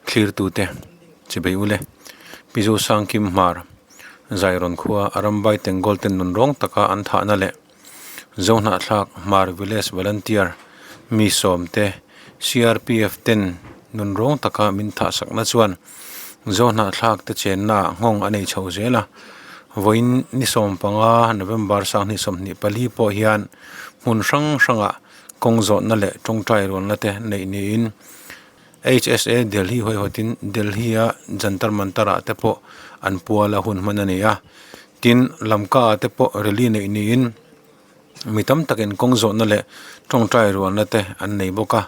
Thlirtute chibei ule Pi Zosangkim Hmar Zairawn khua a rambai Tengol ten nun rawng taka an thahna leh Zohnahthlak Hmar Village Volunteer mi sawmte CRPF ten nun rawng taka min thahsakna chuan Zohnahthlak te chennaah nghawng a nei chho zel a. Vawiin ni 15 November 2024 pawh hian hmun hrang hrangah kawng zawhna leh tawngtai rualna te neih niin HSA Delhi huaihawtin Delhi-a Jantar Mantar-ah te pawh an pual a hun hman a ni a. Tin, Lamka-ah te pawh rally neih niin mi tam takin kawng zawhna leh tawngtai rualna te an nei bawk a.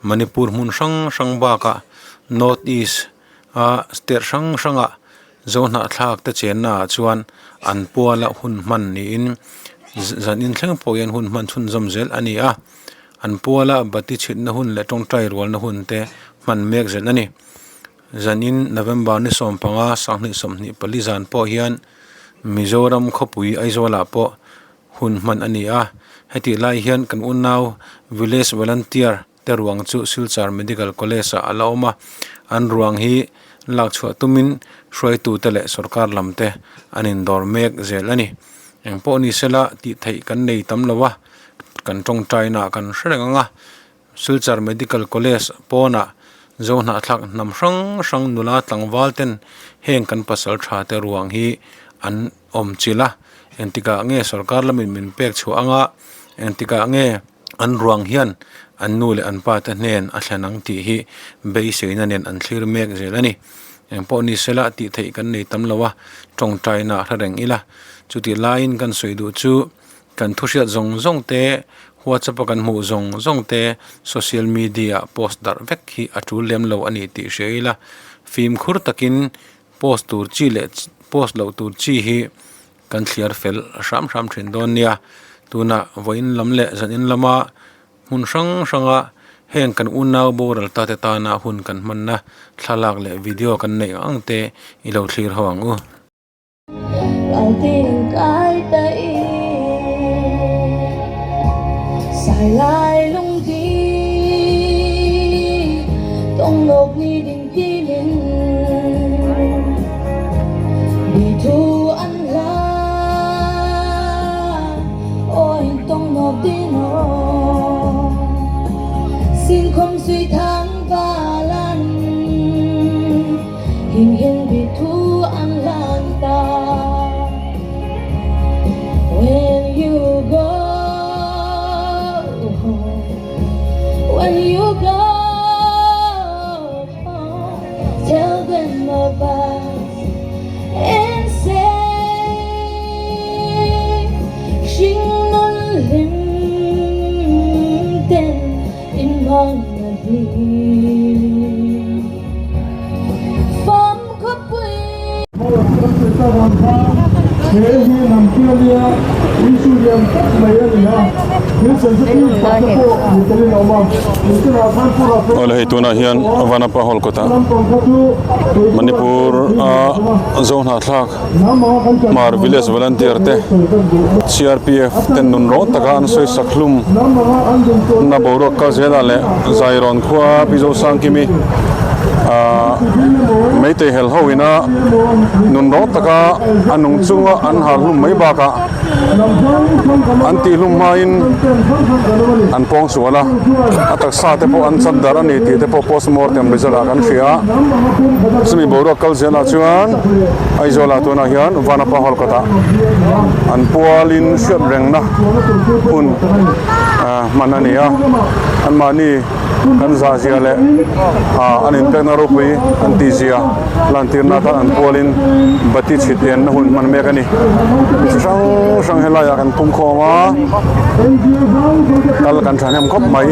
Manipur hmun hrang hrang bakah North East a state hrang hrangah Zohnahthlak te chennaah chuan an pual a hun hman niin zan inthleng pawh hian hun hman chhunzawm zel a ni a. An puala bati chhitna hun leh tawngtai rualna hun te hman mek zel a ni. Zanin November ni 15 2024 zan pawh hian Mizoram khawpui Aizawlah pawh hun hman a ni a. Hetih lai hian kan unau Village Volunteer te ruang chu Silchar Medical College ah a la awm a. An ruang hi lak chhuah tumin hruaitute leh sorkar lam te an indawr mek zel a ni. Engpawh ni sela tih theih kan nei tam lo a. Kan tawngtaina ah kan hre reng ang a, Silchar Medical College pawnah Zohnahthlak hnam hrang hrang nula tlangval ten heng kan pasal tha te ruang hi an awm chilh a, engtikah nge sorkar lamin min pek chhuah anga, engtikah nge an ruang hian an nu leh an pa te hnen a thlen ang tih hi beiseina nen an thlir mek zel a ni. Engpawh ni sela tih theih kan nei tam lo a, tawngtaina hre reng ila, chutih laiin kan sawi duh chu. Kan thuhriat zawng zawng te, WhatsApp a kan hmuh zawng zawng te, social media ah post darh vek hi a tul lem lo a ni tih hria ila, fimkhur takin post tur chi leh post loh tur chi hi kan thliar fel hram hram thin dawn nia. Tunah vawiin lam leh zanin lama hmun hrang hranga heng kan unau boral ta te tana hun kan hmanna thlalak leh video kan neih ang te i lo thlir ho ang u. Awle hei tunah hian Vanapa hall kawtah Manipur a zo hnahthlak Hmar village volunteer te CRPF ten nun rawng taka an sawi sak hlum na boruak kal zelah leh Zairawn khua Pi Zosangkimi ahh Meitei hel ho ina nun rawng taka a nung chunga an har hlum mai bakah an tih hlum hmain an pawng sual a a taksa te pawh an chat darh a ni tih te pawh postmortem result ah kan hria chumi boruak kal zelah chuan Aizawl ah tunah hian Vanapa hall kawtah an pualin hriat rengna hun hman a ni a anmahni Kan zah zia leh an inpekna ropui an tih zia lantirna atan an pualin bati chhit enna hun hman mek a ni. Mi chi hrang hrang helaiah kan pum khawm a, kal kan thahnem khawp mai.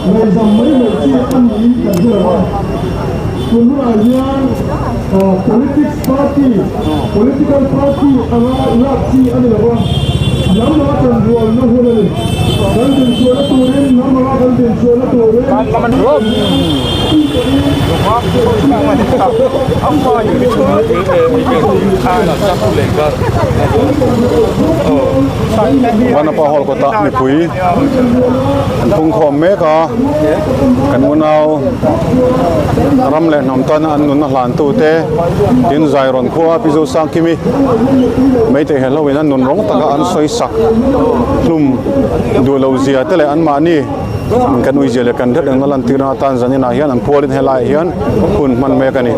Ngaihzam mai mai chi a niin kan hre lo a, tun hunah hian politics party, political party anga lak chi a ni lo a, hnam anga kan rualna hun a ni. Kan dinchhuahna turin, hnam anga kan dinchhuahna turin Vanapa hall kawtah mipui an pungkhawm mek a kan unau ram leh hnam tana an nunna hlan tute tin Zairawn khua Pi Zosangkimi Meitei he hlauhin an nun rawng taka an sawi sak hlum duh lo zia te leh anmahni kan ui zia leh kan hriat engna lantirna atan zaninah hian an pualin helaiah hian hun hman mek a ni.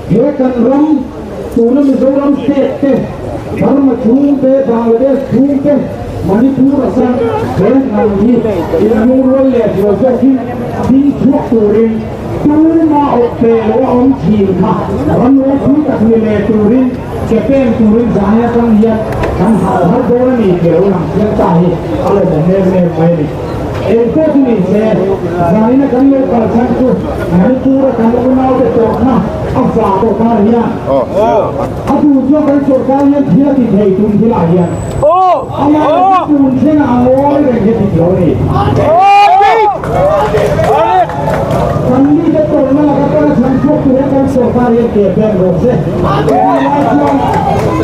He kan ram tuna Mizoram state te, Burma chhung te, Bangladesh chhung te, Manipur Assam he hnam hi inlungrual leh zual zawkin ding chhuak turin tuma awp ve lo a awm thin kha ram ropui tak ni leh turin ke pen turin zai atang hian kan hau har dawn a ni tih lo lang chiang ta hi a lawmawm em em mai a ni. Engpawh chu ni se, zaina kan lo kal chhan chu Manipur-a kan unaute tawrhna a vah tawh kar hian a duh chuan kan sawrkar hian thil a ti thei tum thilah hian amah hi tun thlengah a ngawi reng hi a dik lo a ni. Kan mite tawrhna laka tana chhan chhuak tur hian kan sawrkar hian ke pen rawh se. Chumi lai chuan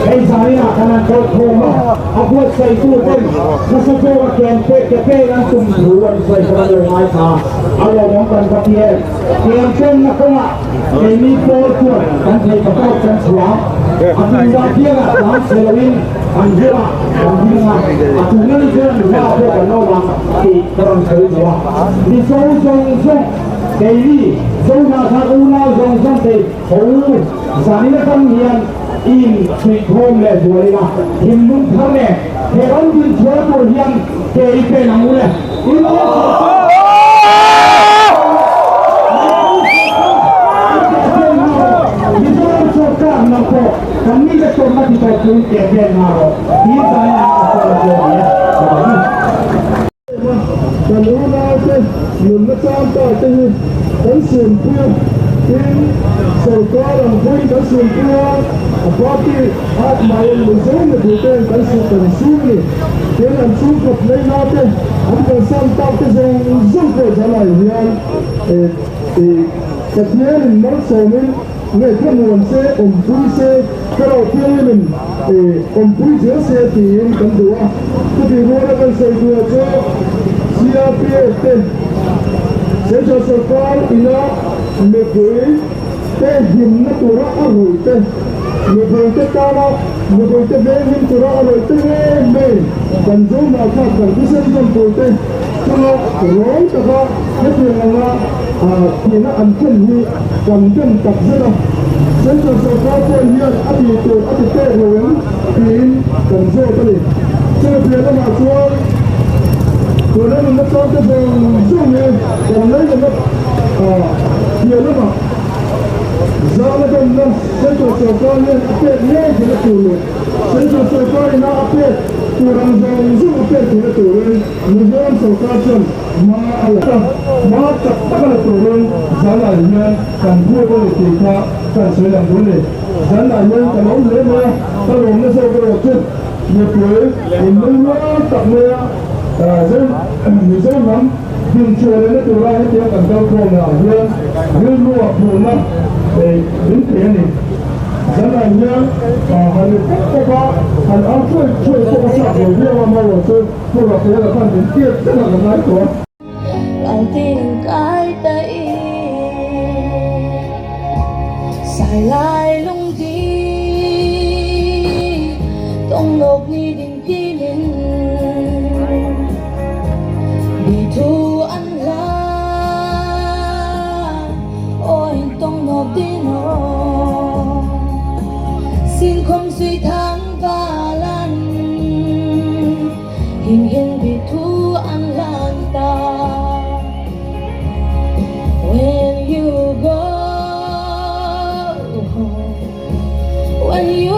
hei zaninah khan an kal khawm a. A buatsaihtu ten nasa zawka ken pek ke pen an tum thu an sawi kha kan lo ngaithla a lawmawm kan va ti em. Ken penna kawngah keini pawl chuan kan thei ta tawk kan chhuah a tumah biangah tlang chhe loin an bulah kan ding a, a tuna ni chuan an hmaah pawh kan awm ang tih ka rawn sawi duh a. Mizo zawng zawng keini Zohnahthar unau zawng zawng te ho zanin atang hian In chhuihkhawm leh zual ila, thinlung thar nen he ram din chhuah tur hian ke i pen ang u le. India sorkar Mizoram sorkar nang pawh kan mite tawrhna ti tawp turin ke pen nga rawh tih zai an a sawi a pawh ni e. Kan unaute nunna tan ta te hi kan sumpui a, tin, sorkar ang pawhin kan sumpui a, a party at mahin Mizo mipui ten kan su kan sum a ni. Tin, an chhungkhat leina te, an kalsan tak te zawng zawng pawh zanah hian Pathianin malsawmin nge thlamuan se, awmpui se, thlarau thianghlimin awmpui zel se tiin kan duh a. Chutih ruala kan sawi duhah chu CRPF te Central Sawrkar ina mipui te himna tura a ruih te, mipui te tana mipui te venghim tura a rawih te ngei mai kan zohna kha kan thisen zawm tur te chunga rawng taka hetiang anga thihna an thlen hi kan dem tak zet a. Central sorkar pawh hian a tih tur a ti tawk lo em tiin kan zawt a ni. Chumi piah lamah chuan tuna nunna tlangte zawng zawng hi kan leilenna piah lamah zahna danna Central sorkar hian a pek ngei theihna tur leh Central sorkar ina a pek tur ang zawng zawng a pek theihna turin Mizoram sorkar chuan hma a la a, hma tak tak a la turin zanah hian kan buat a ni tih kha kan sawi lang dawn a ni. Zanah hian ka lawm hle mai a, ka lawmna zawk erawh chu mipui inlung rual tak maia Mizo hnam dinchhuah lehna tura hetiang kan kal khawmnaah hian rilrua phurna min pe a ni. Zanah hian han ri pawp pawp a, han au thuai thuai pawp a chak lo viau a, amaherawhchu, When you go home, when you